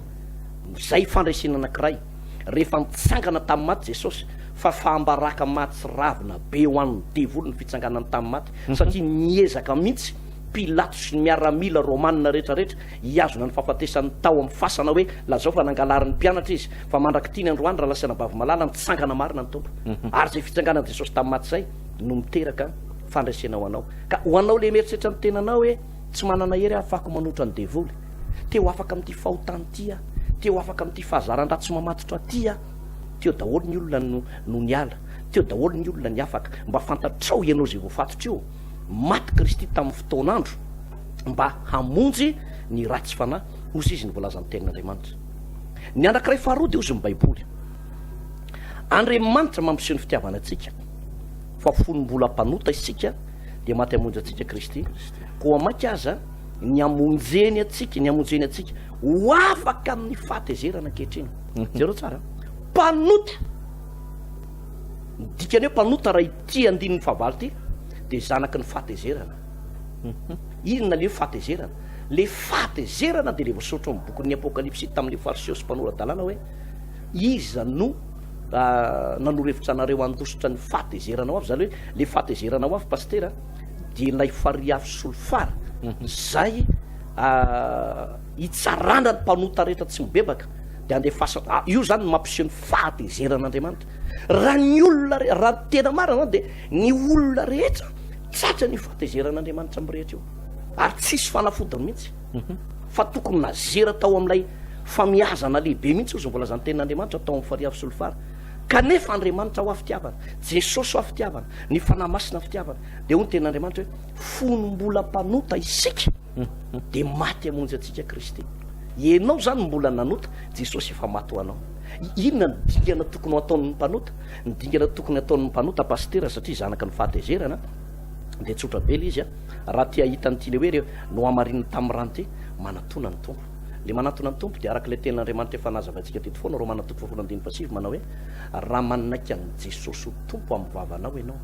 Izay fandresena anankiray. Rehefa nitsangana tamin'ny maty Jesosy, fa fahambaraka mahatsiravina be ho an'ny devoly ny fitsanganany tamin'ny maty, satria niezaka mihitsy Pilato sy ny miaramila romanina rehetra rehetra hihazona ny fahafatesany tao amin'ny fasana hoe lazao fa nangalarin'ny mpianatra izy, fa mandrak'ity ny androany rahalahy sy anabavy malala, nitsangana marina ny Tompo. Ary izay fitsanganan'i Jesosy tamin'ny maty izay no miteraka fandresena ho anao. Ka ho anao le mieritreritra ny tenanao hoe tsy manana hery aho afahako manohitra ny devoly, te ho afaka amin'ity fahotana ity aho, te ho afaka amin'ity fahazaran-dratsy mamatotra ity aho, teo daholo ny olona no no niala, teo daholo ny olona niafaka. Mba fantatrao ianao izay voafatotra io, maty Kristy tamin'ny fotoan'andro mba hamonjy ny ratsy fanahy, hozy izy ny voalazan'ny tenin'Andriamanitra. Ny anankiray faharoa dia hozy ny Baiboly. Andriamanitra mampiseho ny fitiavana antsika fa fony mbola mpanota isika dia maty hamonjy antsika Kristy, koa mainka aza ny hamonjeny antsika, ny hamonjeny antsika ho afaka amin'ny fahatezerana ankehitriny. Jereo tsara, mpanota, ny dikany hoe mpanota raha ity andininy fahavalo ity dia zanaky ny fahatezerana. Inona le hoe fahatezerana? Le fahatezerana dia le voasoratra ao amin'ny bokin'ny Apokalypsy tamin'ny Fariseo sy mpanora-dalàna hoe iza no nanoro hevitra anareo handositra ny fahatezerana ho avy, izany hoe le fahatezerana ho avy pasitera dia ilay farihy afo solifara izay hitsarana ny mpanota rehetra tsy mibebaka dia andefasana. Ah, io zany no mampiseho ny fahatezeran'Andriamanitra. Raha ny olona re-, raha ny tena marina zany dia ny olona rehetra tratra ny fahatezeran'Andriamanitra mirehitra io ary tsisy fanafodiny mihitsy fa tokony nazera tao amin'ilay famiazana lehibe mihitsy ozy ny voalazan'ny tenin'Andriamanitra tao amin'ny farihy afo solifara. Kanefa Andriamanitra hoa fitiavana, Jesosy hoa fitiavana, ny Fanahy Masina fitiavana. Dia hoy ny tenin'Andriamanitra hoe fony mbola mpanota isika dia maty hamonjy antsika Kristy. Ianao izany mbola nanota, Jesosy efa maty ho anao. Inona ny dingana tokony ho ataon'ny mpanota? Ny dingana tokony ataon'ny mpanota pasitera satria zanaky ny fahatezerana dia tsotra be ilay izy a. Raha te hahita an'ity ilay hoe ireo nohamarinina tamin'ny rano ity, manatona ny Tompo. Ilay manatona ny Tompo dia araka ilay tenin'Andriamanitra efa nazavaintsika teto foana, Romana toko fahafolo andininy fahasivy manao hoe, Raha manaiky an'i Jesosy ho Tompo amin'ny vavanao ianao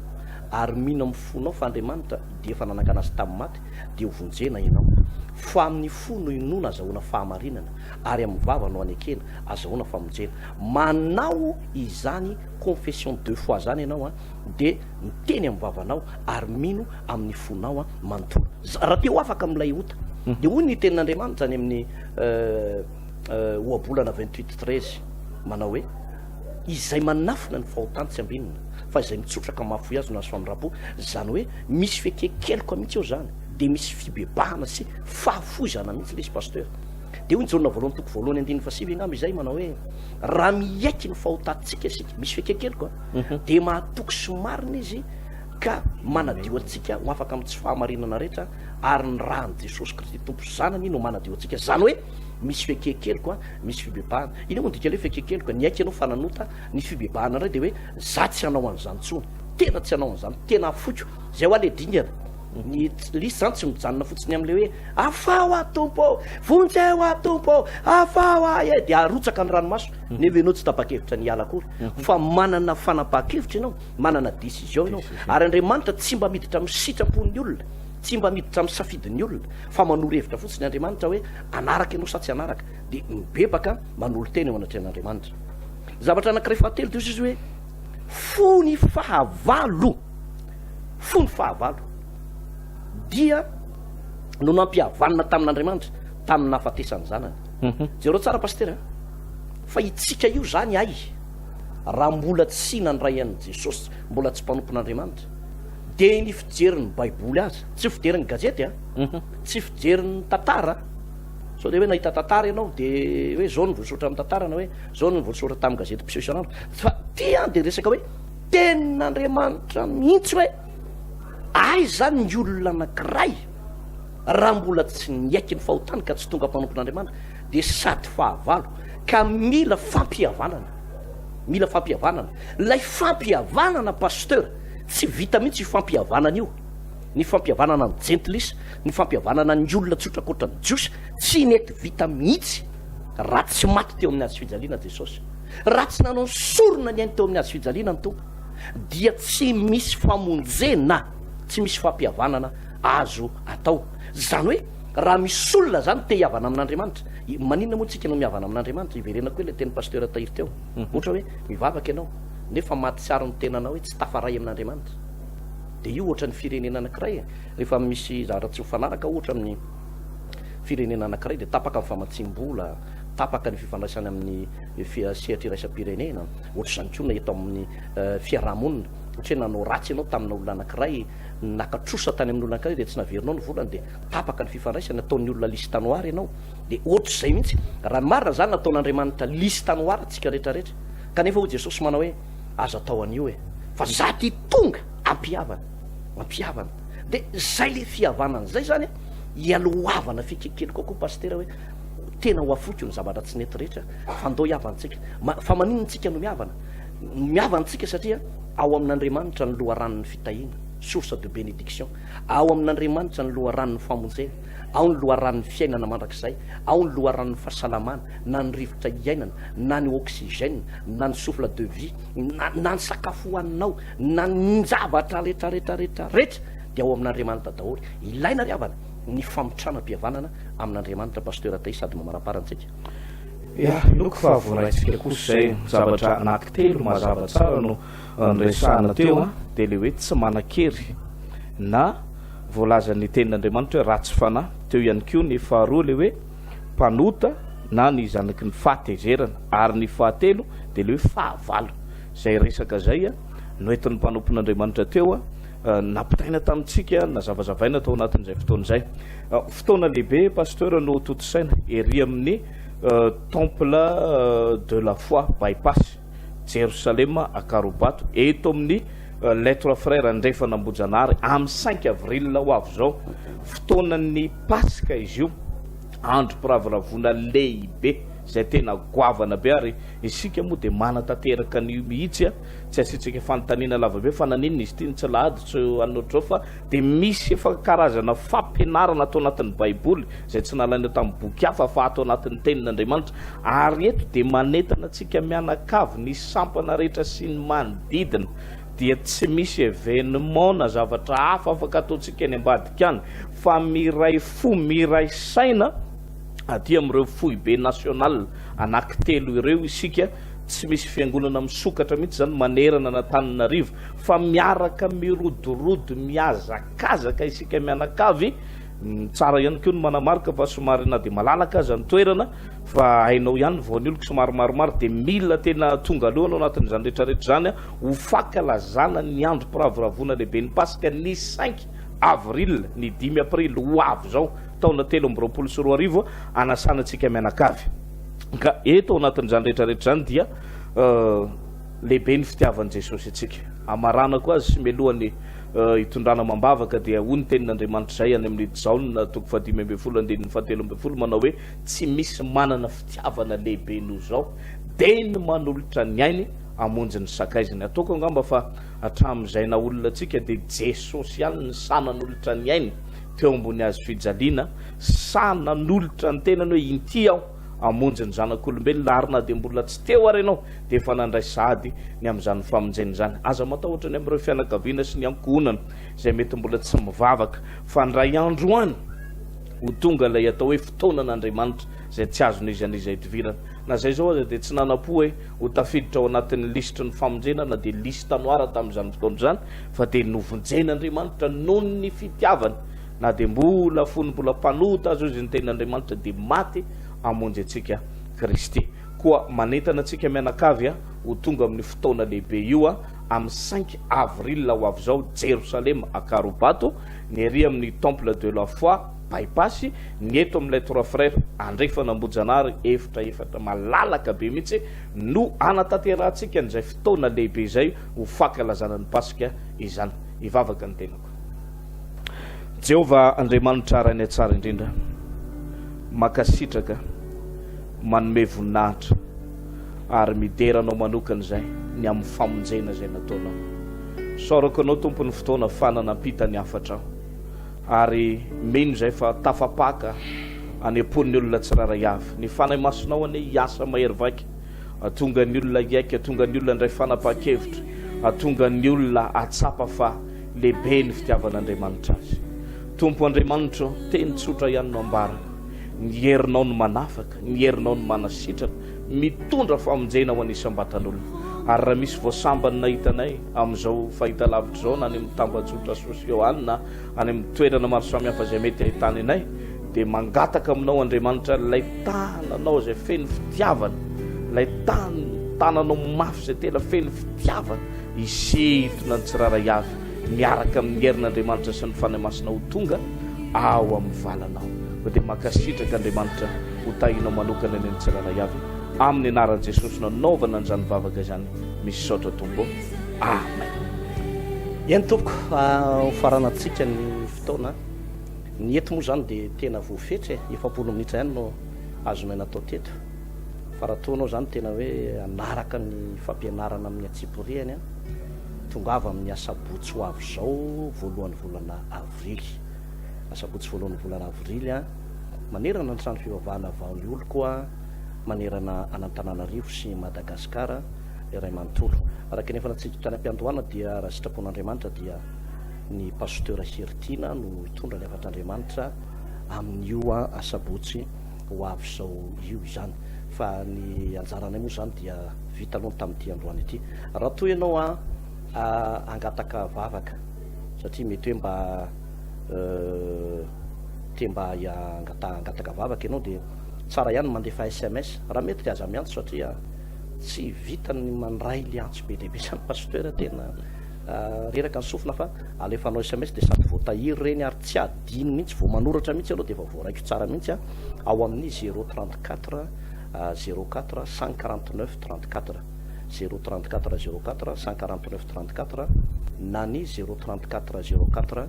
ary mino amin'ny fonao fa Andriamanitra dia efa nanangana azy tamin'ny maty dia ho vonjena ianao. Fa amin'ny fo no inoana azahoana fahamarinana ary amin'ny vava no anekena azahoana famonjena. Manao izany confession de foi zany ianao an, dia miteny amin'ny vavanao ary mino amin'ny fonao an manontolo. Raha te ho afaka amin'ilay ota. Dia hoy ny tenin'Andriamanitra any amin'ny Ohabolana 28 13 manao hoe, Izay manafina ny fahotany tsy ambinina, fa izay mitsotra ka mahafoy azy no azo famindram-po. Izany hoe misy fieken-keloka mihitsy eo izany, dia misy fibebahana sy fahafoizana mihitsy ilay izy Pasteur. Dia hoy ny Jaona voalohany toko voalohany andininy fahasivy angamba izay manao hoe raha miaiky ny fahotantsika isika, misy fieken-keloka, mhm. dia mahatoky sy marina izy ka manadio antsika ho afaka amin'ny tsy fahamarinana rehetra ary ny ràn'i Jesosy Kristy Tompo Zanany no manadio antsika. Izany hoe misy fieken-keloka, misy fibebahana. Inona moa ny dika ilay hoe fieken-keloka? Niaiky ianao fa nanota, ny fibebahana indray dia hoe za tsy hanao an'izany intsony, tena tsy hanao an'izany, tena afoiko. Izay hoa ilay dingana. Ny lisy zany tsy mijanona fotsiny amin'ilay hoe afaho aho Tompo ô, vonjeo aho Tompo ô, afaho aho e, dia arotsaka ny ranomaso, nefa ianao tsy tapa-kevitra ny hiala akory, fa manana fanapahan-kevitra ianao, manana décision ianao, ary Andriamanitra tsy mba miditra amin'ny sitrapon'ny olona, tsy mba miditra amin'ny safidin'ny olona, fa manoro hevitra fotsiny Andriamanitra hoe hanaraka ianao sa tsy hanaraka, dia mibebaka manolo-tena eo anatrehan'Andriamanitra. Zavatra anankiray fahatelo dia hoy izy hoe fony fahavalo. Fony fahavalo dia no nampihavanina tamin'Andriamanitra tamin'ny nahafatesan'ny zanany. Mhm. Jereo tsara pasitera fa itsika io zany ay raha mbola tsy nandray an'i Jesosy, mbola tsy mpanompon'Andriamanitra, dia ny fijerin'ny Baiboly azy, tsy fijerin'ny gazety a, mhm. tsy fijerin'ny tantara, sao dia hoe nahita tantara ianao dia hoe zao no voasoratra amin'ny tantara na hoe zao no voasoratra tamin'ny gazety mpiseho isan'andro, fa ty an dia resaka hoe Tenin'Andriamanitra mihitsy hoe aiza ny olona anankiray raha mbola tsy niaiky ny fahotany ka tsy tonga mpanompon'Andriamanitra dia sady fahavalo ka mila fampihavanana, mila fampihavanana. Ilay fampihavanana pasteur tsy vita mihitsy io fampihavanana io, ny fampihavanana ny jentilisa, ny fampihavanana ny olona tsotra ankoatra ny jiosy tsy nety vita mihitsy raha tsy maty teo amin'ny hazo fijaliana Jesosy. Raha tsy nanao ny sorona ny ainy teo amin'ny hazo fijaliana ny Tompo, dia tsy misy famonjena, tsy misy fampihavanana azo atao. Izany hoe, raha misy olona izany te hihavana amin'Andriamanitra, maninona moa tsika no mihavana amin'Andriamanitra? Iverenako hoe ilay tenin'i Pasteur Tahiry teo. Mhm. Ohatra hoe, mivavaka ianao, nefa mahatsiaro ny tenanao hoe tsy tafaray amin'Andriamanitra. Dia io ohatra ny firenena anankiray, rehefa misy zavatra tsy mifanaraka ohatra amin'ny firenena anankiray dia tapaka ny famatsiam-bola, tapaka ny fifandraisana amin'ny sehatra iraisam-pirenena, ohatr'izany koa na eto amin'ny fiaraha-monina, ohatra hoe nanao ratsy ianao tamina olona anankiray, naka trosa tany amin'ny olona anankiray dia tsy naverinao ny volany dia tapaka ny fifandraisana, ataon'ny olona liste noire ianao, dia ohatr'izay mihitsy, raha ny marina izany nataon'Andriamanitra liste noire antsika rehetra rehetra, kanefa hoy Jesosy manao hoe aza atao an'io e, fa za ty tonga hampihavana, hampihavana, dia zay le fihavanana zay zany a, ialohavana fikelikely kokoa pasitera hoe Tena ho afoiko ny zavatra tsy nety rehetra fa ndao hihavantsika. Fa maninona tsika no mihavana? Mihavana tsika satria ao amin'Andriamanitra ny loharanon'ny fitahiana, source de bénédiction. Ao amin'Andriamanitra ny loharanon'ny famonjena, ao ny loharanon'ny fiainana mandrakizay, ao ny loharanon'ny fahasalamana, na ny rivotra iainana, na ny oxygène, na ny souffle de vie, na, na ny sakafo hohaninao, na ny zavatra rehetra rehetra rehetra rehetra dia ao amin'Andriamanitra daholo. Ilaina ry havana ny famitranam-pihavanana amin'Andriamanitra Pasteur Tay sady mamarampara antsika. Ya, inoako fa voaraintsika kosa izay. Zavatra anankitelo mazava tsara no noresahana teo an, dia ilay hoe tsy manan-kery na voalazan'ny tenin'Andriamanitra hoe ratsy fanahy, teo ihany koa ny faharoa ilay hoe mpanota na ny zanaky ny fahatezerana, ary ny fahatelo dia ilay hoe fahavalo. Izay resaka izay noentin'ny mpanompon'Andriamanitra teo nampitaina tamintsika, nazavazavaina tao anatin'izay fotoana izay. Fotoana lehibe Pasteur no tontosaina ery amin'ny Temple de la Foi Bypass Jerosalema Akarobato eto amin'ny Les Trois Frères Andrefana Ambohijanahary amin'ny 5 avril ho avy izao. Fotoanan'ny Paska izy io, androm-piravoravoana lehibe. izay tena goavana be ary isika moa dia manatanteraka an'io mihitsy, tsy asiantsika fanontaniana lavabe fa naninona izy ity no tsy alahady tsy an'ny ohatr'izao fa dia misy efa karazana fampianarana ato anatin'ny baiboly izay tsy nalaina tamin'ny boky hafa fa ato anatin'ny tenin'Andriamanitra ary eto dia manentana antsika mianakavy ny sampana rehetra sy ny manodidina dia tsy misy événement na zavatra hafa afaka ataontsika any ambadika any fa miray fo miray saina aty amin'ireo foibe national anankitelo ireo isika, tsy misy fiangonana misokatra mihitsy izany manerana an'Antananarivo fa miaraka mirodorodo mihazakazaka isika mianakavy, tsara ihany koa ny manamarika fa somary na dia malalaka aza ny toerana fa hainao ihany vao ny oloko somary maromaro dia mila tena tonga aloha anao anatin'izany rehetrarehetra izany ho fankalazana ny androm-piravoravoana lehiben'ny Paska ny cinq avril, ny dimy aprily ho avy izao. taona 2023 hanasana antsika mianakavy. Ka eto ao anatin'izany rehetra rehetra izany dia lehibe ny fitiavan'i Jesosy antsika. Amaranako azy sy mialohan'ny hitondrana amam-bavaka dia hoy ny tenin'Andriamanitra izay any amin'ny Jaona toko faha-15 andininy faha-13 manao hoe tsy misy manana fitiavana lehibe noho izao dia ny manolotra ny ainy hamonjy ny sakaizany. Ataoko angamba fa hatramin'izay naha olona antsika dia Jesosy ihany no sahy nanolotra ny ainy teo ambony hazo fijaliana, sahy nanolotra ny tenany hoe inty aho hamonjy ny zanak'olombelona, ary na dia mbola tsy teo ary ianao dia efa nandray sahady ny amin'izany famonjena izany. Aza matahotra ny amin'ireo fianakaviana sy ny ankohonana izay mety mbola tsy mivavaka, fa indray andro any ho tonga ilay atao hoe fotoanan'Andriamanitra izay tsy azon'iza n'iza idivirana. Na izay izao aza dia tsy nanam-po hoe ho tafiditra ao anatin'ny lisitry ny famonjena na dia liste noire tamin'izany fotoana izany, fa dia novonjen'Andriamanitra noho ny fitiavany, na dia mbola fony mbola mpanota aza izy ny tenin'Andriamanitra dia maty hamonjy antsika Kristy. Koa manentana antsika mianakavy ho tonga amin'io fotoana lehibe io amin'ny cinq avril ho avy izao, Jerosalema Ankarobato, ny ery amin'ny Temple de la Foi By-pass, ny eto amin'ilay Trois Frères Andrefana Ambohijanahary, efitra efatra malalaka be mihitsy no hanatanterahantsika an'izay fotoana lehibe izay. ho fankalazana ny Paska izany. Hivavaka ny tenako. Jehovah Andriamanitra Rainay tsara indrindra, mankasitraka, manome voninahitra ary midera Anao manokana izay ny amin'ny famonjena izay nataonao. Isaorako Anao Tompo ny fotoana fa nanampita ny hafatrao ary mino izay fa tafapaka any am-pon'ny olona tsirairay avy. Ny Fanahy Masinao anie hiasa mahery vaika Hahatonga ny olona hiaiky, hahatonga ny olona handray fanapahan-kevitra, hahatonga ny olona hahatsapa fa lehibe ny fitiavan'Andriamanitra azy. Tompo Andriamanitro, teny tsotra ihany no ambarako, ny herinao no manafaka, ny herinao no manasitrana, mitondra famonjena ho an'ny isam-batan'olona. Ary raha misy voasambany nahita anay amin'izao fahitalavitra izao na any amin'ny tambajotra sosio any na any amin'ny toerana maro samihafa izay mety ahitana anay, Dia mangataka aminao Andriamanitra ilay tananao izay feno fitiavana, ilay tananao mafy izay tena feno fitiavana, hisintona ny tsirairay avy miaraka amin'ny herin'Andriamanitra sy ny Fanahy Masina ho tonga ao amin'ny valanao. Koa dia mankasitraka Andriamanitra ho tahinao manokana ny tsirairay avy amin'ny anaran'i Jesosy no anaovana an'izany vavaka izany. Misaotra Tompo. Amen. Eny tompoko, ho faranantsika ny fotoana. Ny eto moa izany dia tena voafetra e, 40 minitra ihany no azonay natao teto. Fa raha toa anao izany tena hoe hanaraka ny fampianarana amin'ny antsipiriany an, tongava amin'ny asabotsy ho avy izao voalohan'ny volana avrily. Asabotsy voalohan'ny volana avrily an, manerana ny trano fivavahana vao ny oloko an, manerana an'Antananarivo sy Madagasikara iray manontolo. Araka ny efa natsidiko tany am-piandohana dia raha sitrapon'Andriamanitra dia. Ny Pasteur Heritiana no hitondra ny hafatr'Andriamanitra amin'io asabotsy ho avy izao io izany. Fa ny anjaranay moa izany dia vita aloha ny tamin'ity androany ity. Raha toa ianao hangataka vavaka satria mety hoe mba te mba hangataka vavaka ianao dia tsara ihany ny mandefa sms. Raha mety dia aza miantso satria tsy vita ny mandray le antso be dia be izany Pasteur tena Reraka ny sofina fa alefanao sms dia sady voatahiry ireny ary tsy adino mihitsy, vao manoratra mihitsy ianao dia efa voaraiko tsara mihitsy ao amin'ny zéro 34 04 149 34, zéro 34 04 149 34 na ny zéro 34 04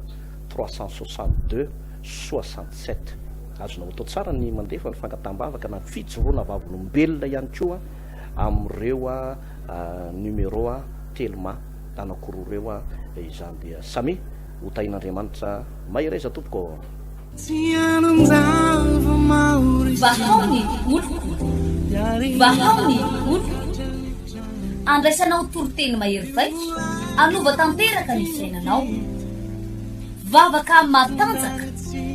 362 67. Azonao atao tsara ny mandefa ny fangataham-bavaka na fijoroana vavolombelona ihany koa amin'ireo numéro telma anankiroa ireo izany dia samia ho tahin'Andriamanitra. Mahereza tompoko ô. Vahao ny oloko, vahao ny oloko. Andraisanao toriteny mahery vaika, hanova tanteraka ny fiainanao. Vavaka matanjaka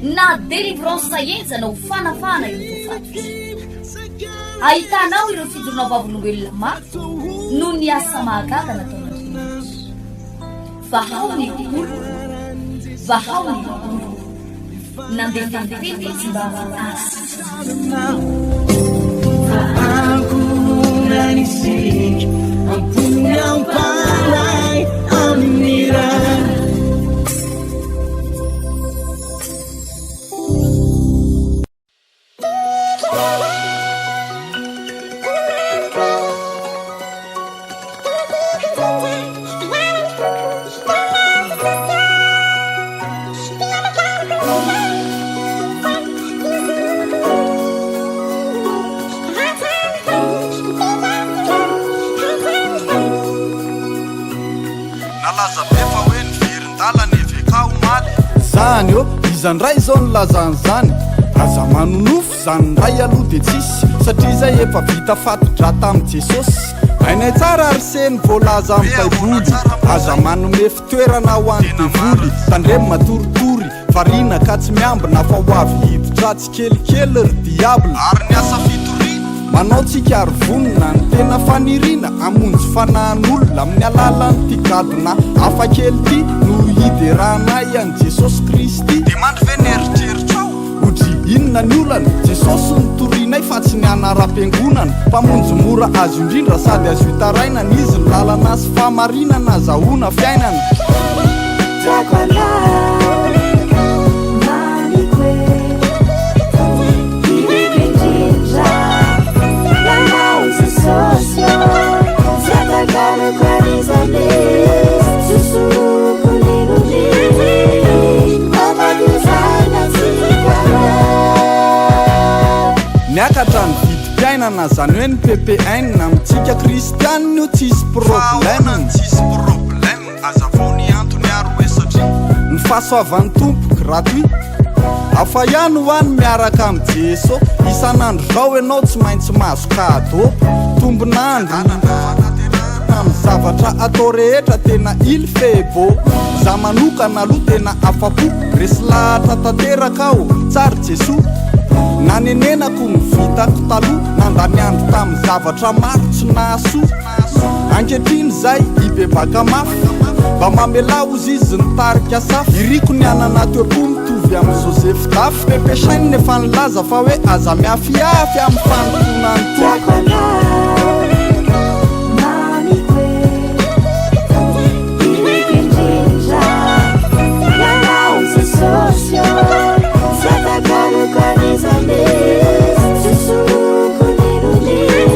na délivrance henjana ho fanafahana ireo voafatotra. Ahitanao ireo fijoroana vavolombelona maro noho ny asa mahagaga nataon'Andriamanitra. Vahao ny oloko, vahao ny oloko. Nandefa ny teny izy mba hahasitrana. Nalaza be fa hoe niverin-dalana EVK omaly. Zany ô, iza ndray zao nilaza an'izany? Aza manonofy zany ndray aloha de tsisy satria zay efa vita fati-drà tamin'i Jesosy. Hainay tsara ry se ny voalaza amin'ny baiboly, aza manome fitoerana ho an'ny devoly, tandremo matoritory, variana ka tsy miambina fa ho avy hiditra tsikelikely ry diable. Ary ny asa fitoriana? Manao tsika ary vonona, ny tena faniriana hamonjy fanahin'olona amin'ny alalan'ity gadona hafa kely ity no hideranay an'i Jesosy Kristy. Dia mandry ve ny eritreritrao? Odry inona ny olana? Jesosy no torianay fa tsy ny anaram-piangonana. Mpamonjy mora azo indrindra sady azo itarainana Izy ny lalana sy fahamarinana azahoana fiainana. Tiako anao, mamiko e, iriko indrindra, ianao Jesosy ô, tsy atakaloko an'iza n'iza, tsy soloiko n'inon'inona, afaka izany antsika roa. Niakatra ny vidim-piainana zany hoe ny ppn amintsika kristianina io tsisy Fa ahoana problème. ny tsisy problème? Azavao ny antony ary hoe satria. Ny fahasoavan'ny Tompo gratuit. Hafa ihany hoa ny miaraka amin'i Jeso. Isan'andro zao ianao tsy maintsy mahazo cadeau. Tombon'andro. Amin'ny zavatra atao rehetra tena il fait beau. Za manokana aloha tena afa-po. Resy lahatra tanteraka aho. Tsara Jesoa. Nanenenako ny vitako taloha. Nandany andro tamin'ny zavatra maro tsy nahasoa. Ankehitriny izay hibebaka mafy. Mba mamelà hozy izy nitarika safo. Iriko ny hanana toe-po mitovy amin'i Joseph Dafy. Pepe Shine efa nilaza fa hoe aza miafiafy amin'ny fanompoana ny Tompo. Tiako anao, mamiko e, iriko indrindra, ianao Jesosy ô, tsy atakaloko an'iza n'iza, tsy soloiko n'inon'inona.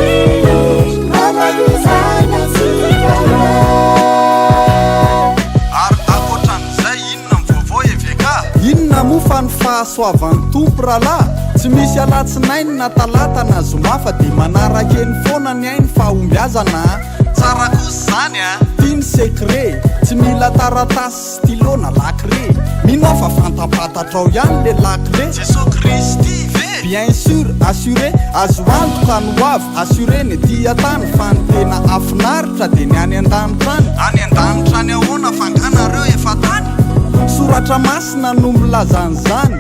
Ary ankoatran'izay inona ny vaovao EVK? Inona moa fa ny fahasoavan'ny Tompo rahalahy, tsy misy alatsinainy na talata na zoma fa dia manaraka eny foana ny ahy ny fahombiazana a! Tsara kosa izany a! Ty ny secret, tsy mila taratasy stylo na lakile, mino aho fa fantapantatrao ihany le lakile. Jesoa Kristy ve? Bien sûr, assuré, azo antoka ny ho avy, assuré ny ety an-tany fa ny tena hafinaritra dia ny any an-danitra any. Any an-danitra any ahoana fa nga nareo efa tany? Soratra masina no milaza an'izany.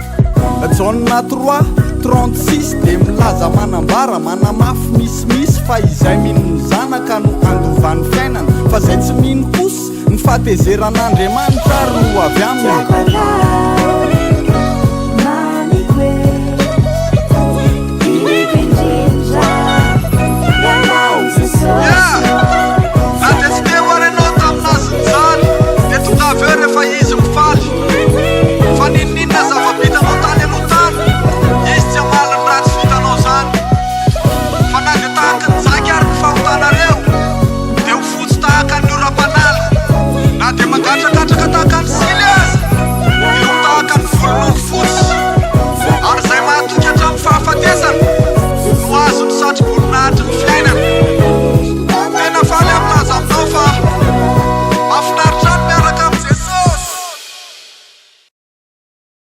Jaona trois, 36 dia milaza manambara, manamafy misimisy fa izay mino ny Zanaka no handova ny fiainana fa izay tsy mino kosa ny fahatezeran'Andriamanitra ary no ho avy aminy. Tiako anao.